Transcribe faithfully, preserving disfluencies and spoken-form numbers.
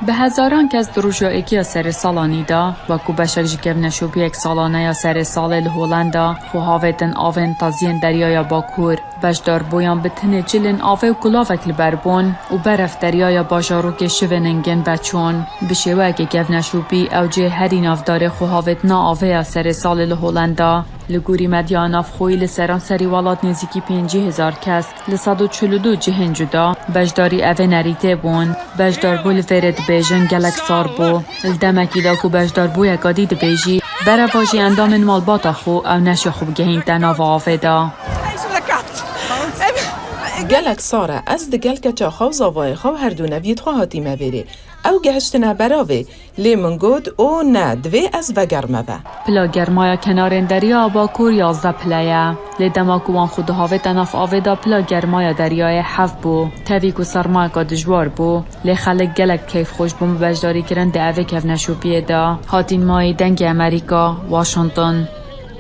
Bi hezaran kes di roja êkê ya serê sala nî de, wekû beşek ji kevneşopiyek salane ya serê salê li Holenda, xwe havêtin avên taziyên Deryaya Bakur. Beşdarbûyan bi tenê çilên avê û kulavek li ber bûn û berev deryaya bajarokê şivê ningên veçûn. Bi şêweyekê kevneşopî ew cihê herî navdarê xwe havêtina avê ya serê salê li Holenda. Li gorî medya navxweyî li seranserî welat nêzîkî pêncî hezar kes li sed û çil û du cihên cuda beşdarî evê nerîtê bûn. Beşdarbû li vêrê dibêjin gelek sar bû. Li demekî de ku beşdarbûyeka dî dibêjî, bereva jî endamên malbata xwe ew neşe xwe bigehînte nava avê de. Gelek sar e, ez digel keça xwe û zavayê xwe û her du neviyêt xwe hatîme vêrê. Ew gehiştine beravê, lê min got, o ne, divê ez vegerime ve. Pila germaya kenarên Derya Bakur yazdeh pile ye. Lê dema ku wan xwe dihavête nav avê de, pila germaya deryayê heft bû. Tevî ku sermayeka dijwar bû, lê xelk gelek keyfxweş bûn bi beşdarîkirin di evê kevneşopiyê de. Hatîn Mayî, Dengê Amerîka, Washington.